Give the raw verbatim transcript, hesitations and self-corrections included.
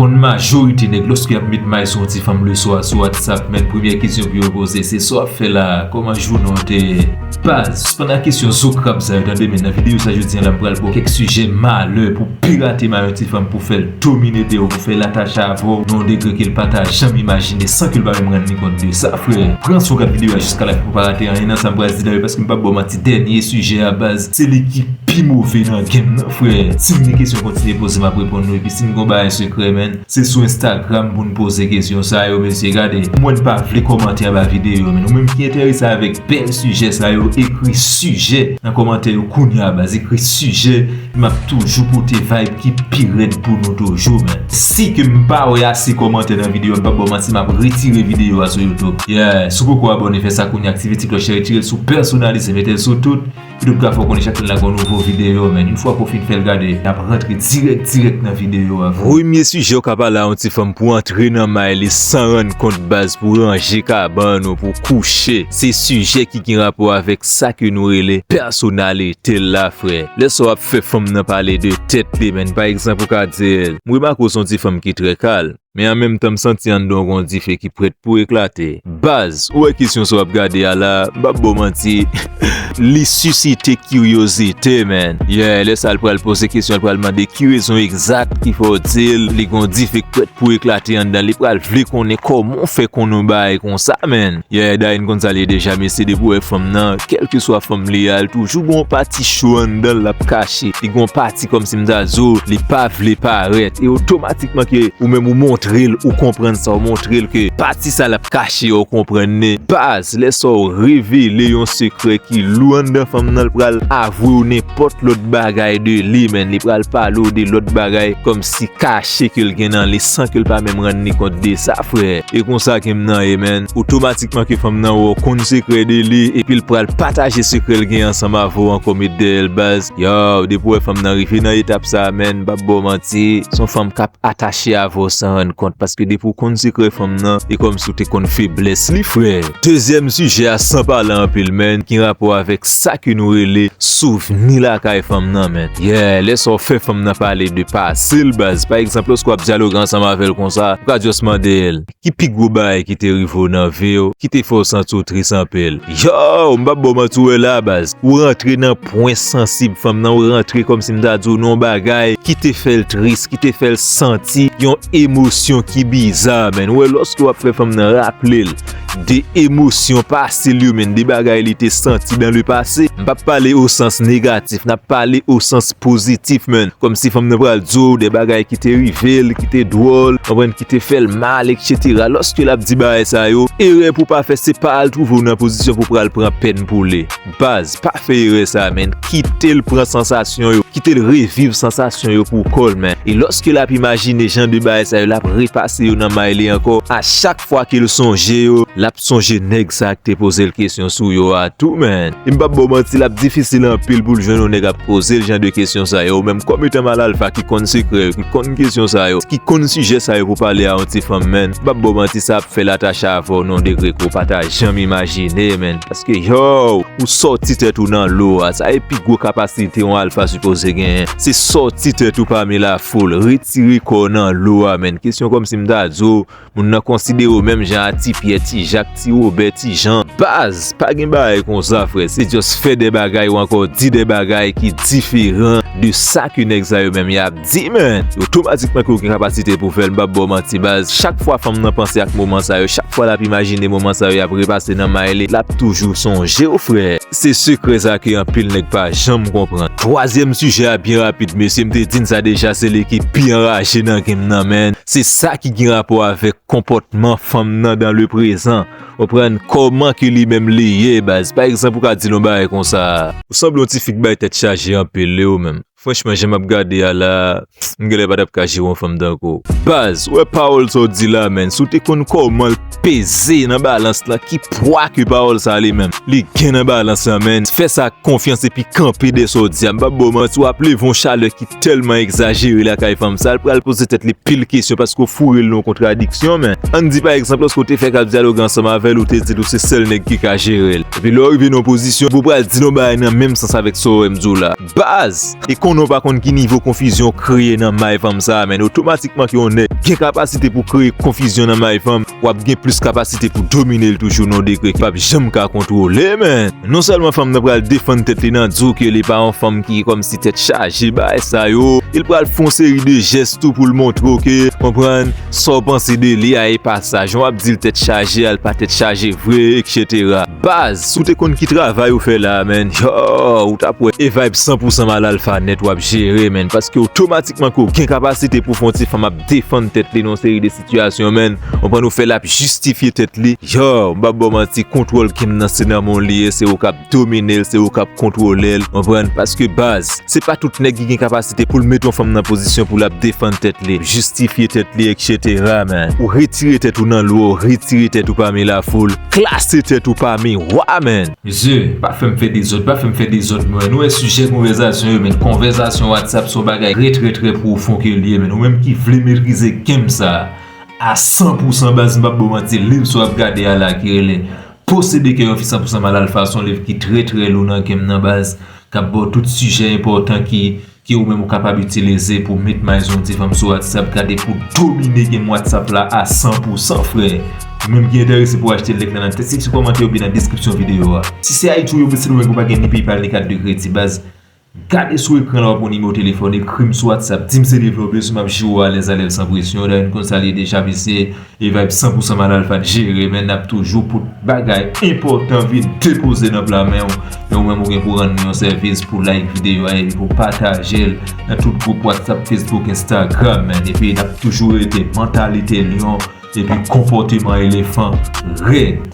Yon majorite nèg, lòske y ap met may sou yon ti fanm leswa sou WhatsApp, men premyè kesyon pou yo poze, se sa w ap fè la, kòman jounen w te? Baz, pandan kesyon zo krab sa yo, tande, men nan videyo sa jodi a la, m pral ba w kèk sijè malè pou pirate may yon ti fanm, pou fè l domine de w, pou fè l atache avè w nan yon degre ke l pa ta janm imajine, san ke l pa menm rann li kont de sa, frè. Pran swen w gad videyo a jiska la fen pou pa rate anyen nan sa m pral di la yo, paske m p ap ba w manti, dènye sijè a, baz, se li ki pi move nan game nan, frè. Si n gen kesyon, kontinye poze, m ap reponn nou. Epi si n gon bagay sekrè, men, se sou Instagram pou n poze kesyon sa yo, mesye. Gade, m wè n pa vle kòmante anba videyo, men. Ou menm ki enterese avèk bèl sijè sa yo, ekri sijè nan kòmantè yo kounye a, baz. Ekri sijè, m ap toujou pote vibe ki pi rèd pou nou toujou, men. Si ke m pa wè ase kòmantè nan videyo a, m p ap ba w manti, m ap retire videyo a sou YouTube. Yeah, si w poko abòne, fè sa kounye a, aktive ti klòch la, retire l sou pèsonalize, mete l sou tout. Videyo ka fè w konnen chak lè n lage yon nouvo videyo, men. Yon fwa ke w fin fè l gade, n ap rantre dirèk, dirèk nan videyo a, frè. Premye sijè w ka pale a yon ti fanm pou antre nan may li san rann kont, baz, pou ranje kabann ou, pou kouche. Se sijè ki gen rapò avèk sa ke nou rele pèsonalite l la, frè. Lè sa w ap fè fanm nan pale de tèt li, men. Pa egzanp, ou ka di l, "M remake w se yon ti fanm ki trè kalm." Men an menm tan, m santi anndan w gon dife ki prèt pou eklate. Baz, ou wè kesyon sa w ap gade a la, m p ap ba w manti, li sisite kiryozite, men. Yeah, lè sa l pral poze kesyon, l pral mande ki rezon egzak ki fè w di l li gon dife k prèt pou eklate anndan l. Li pral vle konnen kòman w fè konnen yon bagay konsa, men. Yeah, dayè n konn sa l ye deja, mesye, depi w wè fanm nan, kèlkeswa fanm li a, l toujou gon pati cho anndan l l ap kache. Li gon pati kòmsi m ta di w, li pa vle parèt. E otomatikman ke ou menm ou montre l, ou konprann sa, ou montre l ke pati sa l ap kache a, ou konprann li. Baz, lè sa w revele yon sekrè ki lou anndan fanm nan, l pral avwe w nenpòt lòt bagay de li, men. Li pral pale w de lòt bagay kòmsi kache ke l gen nan li san ke l pa menm rann li kont de sa, frè. E konsa ke m nan ye, men. Otomatikman ke fanm nan wè w konn sekrè de li, epi l pral pataje sekrè l gen ansanm avè w ankò, met dèyè l, baz. Yow, depi w wè fanm nan rive nan etap sa, men, m p ap ba w manti, se yon fanm k ap atache avè w san rann kont, paske depi w konn sekrè fanm nan, e kòmsi w te konn feblès li, frè. Dezyèm sijè a, san pale anpil, men, ki gen rapò avèk sa ke nou rele souvni lakay fanm nan, men. Yeah, lè sa w fè fanm nan pale de pase l, baz. Pa egzanp, lòske w ap dyaloge ansanm avè l konsa, ou ka just mande l, ki pi gwo bagay ki te rive w nan vi w, ki te fè w santi w tris anpil? Yow, m p ap ba w manti, w wè la, baz. Ou rantre nan pwen sansib fanm nan, ou rantre kòmsi m ta di w nan yon bagay ki te fè l tris, ki te fè l santi yon emosyon ki biza, men. Ou wè, lòske w ap fè fanm nan raple l de emosyon pase l yo, men, de bagay li te santi dans le passé. M p ap pale o sans negatif, n ap pale o sans pozitif, men. Kòmsi fanm nan pral di w de bagay ki te rive l, ki te dwòl, konprann, ki te fè l mal, etsetera. Lòske l ap di bagay sa yo, erè pou w pa fè, se pa al twouve w nan pozisyon pou w pral pran pèn pou li. Baz, pa fè erè sa, men. Kite l pran sansasyon yo, kite l reviv sansasyon yo pou kò l, men. E lòske l ap imajine jan de bagay sa yo, l ap repase yo nan may li ankò. A chak fwa ke l sonje yo, l ap sonje nèg sa k te poze l kesyon sou yo a tou, men. E m p ap ba w manti, l ap difisil anpil pou l jwenn yon nèg ap poze l jan de kesyon sa yo. Ou menm kòm etan mal alfa ki konn sekrè yo, ki konn kesyon sa yo, ki konn sijè sa yo pou pale a yon ti fanm, men. M p ap ba w manti, sa ap fè l atache avè w nan yon degre ke w pa ta janm imajine, men. Paske, yow, ou sòti tèt ou nan lo a. Sa e pi gwo kapasite yon alfa sipoze genyen. Se sòti tèt ou pami lafoul, retire kò w nan lo a, men. Kesyon kòmsi m ta di w, moun nan konsidere w menm jan a Ti Pyè, Ti Jak, Ti Wobè, Ti Jan. Baz, pa gen bagay konsa, frè. Se just fè de bagay ou ankò di de bagay ki diferan de sa ke nèg sa yo menm y ap di, men. Otomatikman ke w gen kapasite pou fè l, m p ap ba w manti, baz. Chak fwa fanm nan panse ak moman sa yo, chak fwa l ap imajine moman sa yo, y ap repase nan may li, l ap toujou sonje w, frè. Se sekrè sa ke anpil nèg pa janm konprann. Twazyèm sijè a, byen rapid, mesye, m te di n sa deja, se li ki pi anraje nan game nan, men. Se sa ki gen rapò avèk konpòtman fanm nan dans le présent. Konprann kòman ke li menm li ye, baz. Pa egzanp, ou ka di l yon bagay konsa. Ou sanble yon ti fi k bay tèt chaje anpil, wi, ou menm. Franchman, jan m ap gade a la, m genlè pa t ap ka jere yon fanm tankou w. Baz, ou wè pawòl sa w di la, men. Si w te konn kòman l peze nan balans lan, ki pwa ke pawòl sa li menm. Li gen nan balans lan, man. Fè sa ak konfyans epi kanpe dèyè sa w di a. M p ap ba w manti, w ap leve yon chalè ki tèlman egzajere lakay fanm sa, l pral poze tèt li pil kesyon paske w foure l nan yon kontradiksyon, man. Ann di pa egzanp, lòske w te fè k ap dyaloge ansanm avè l, ou te di l ou se sèl nèg ki ka jere l. Epi lè w rive nan yon pozisyon, ou pral di l yon bagay nan menm sans avèk sa w wè m di w la. Baz! E konnen w pa konn ki nivo konfizyon w kreye nan may fanm sa a, man. Otomatikman ke yon nèg gen kapasite pou kreye konfizyon nan may fanm, w ap gen plis kapasite pou domine l toujou nan yon degre ki p ap janm ka kontwole, man. Non sèlman fanm nan pral defann tèt li nan di w ke li pa yon fanm ki kòmsi tèt chaje, bagay sa yo, li pral fè yon seri de jès tou pou l montre w ke, konprann, sa w panse de li a e pa sa. Jan w ap di l tèt chaje a, l pa tèt chaje vre, etsetera. Baz, si w te konn ki travay ou fè la a, man, yo, ou t ap wè e vibe san pou san mal alfa nèt w ap jere, man, paske otomatikman ke w gen kapasite pou fè yon ti fanm ap defann tèt li nan yon seri de sitiyasyon, man, konprann, ou fè l ap jistifye tèt li. Yo, m p ap ba w manti, kontwòl Kim nan se nan men w li ye, se ou k ap domine l, se ou k ap kontwole l, konprann, paske baz, se pa tout nèg ki gen kapasite pou l mete yon fanm nan pozisyon pou l ap defann tèt li, jistifye tèt li, etsetera, man. Ou retire tèt ou nan lwa, ou retire tèt ou pami lafoul, klase tèt ou pami wa, man. Mesye, pa fè m fè dezòd, pa fè m fè dezòd, man. Nou wè sijè konvèzasyon yo, man. Konvèzasyon WhatsApp se yon bagay trè, trè, trè pwofon ke l ye, man. Ou menm ki vle metrize game sa a san pou san, baz, m p ap ba w manti, liv sa w ap gade a la ki rele Posede kè yon fi san pou san mal alfa se yon liv ki trè, trè lou nan game nan, baz, k ap ba w tout sijè enpòtan ki, ki ou menm ou kapab itilize pou met may zon ti fanm sou WhatsApp, gade pou domine game WhatsApp la a san pou san, frè. Ou menm ki enterese pou achte l, link lan nan tèt seksyon kòmantè oubyen nan deskripsyon videyo a. Si se Ayiti w ye, oubyen se Domeng, ou pa gen ni PayPal ni kat de kredi, baz. Gade sou ekran la, w ap wè nimewo telefòn, ekri m sou WhatsApp, di m se liv la w bezwen, m ap jere w alèz, alèz, san presyon. Dayè, n konn sa l ye deja, mesye, e vibe san pou san mal alfa jere, men n ap toujou pote bagay enpòtan vin depoze nan pla men w. Men ou menm ou gen pou rann nou yon sèvis, pou like videyo a epi pou pataje l nan tout gwoup WhatsApp, Facebook, Instagram, men epi n ap toujou rete mantalite lyon epi konpòteman elefan rèd.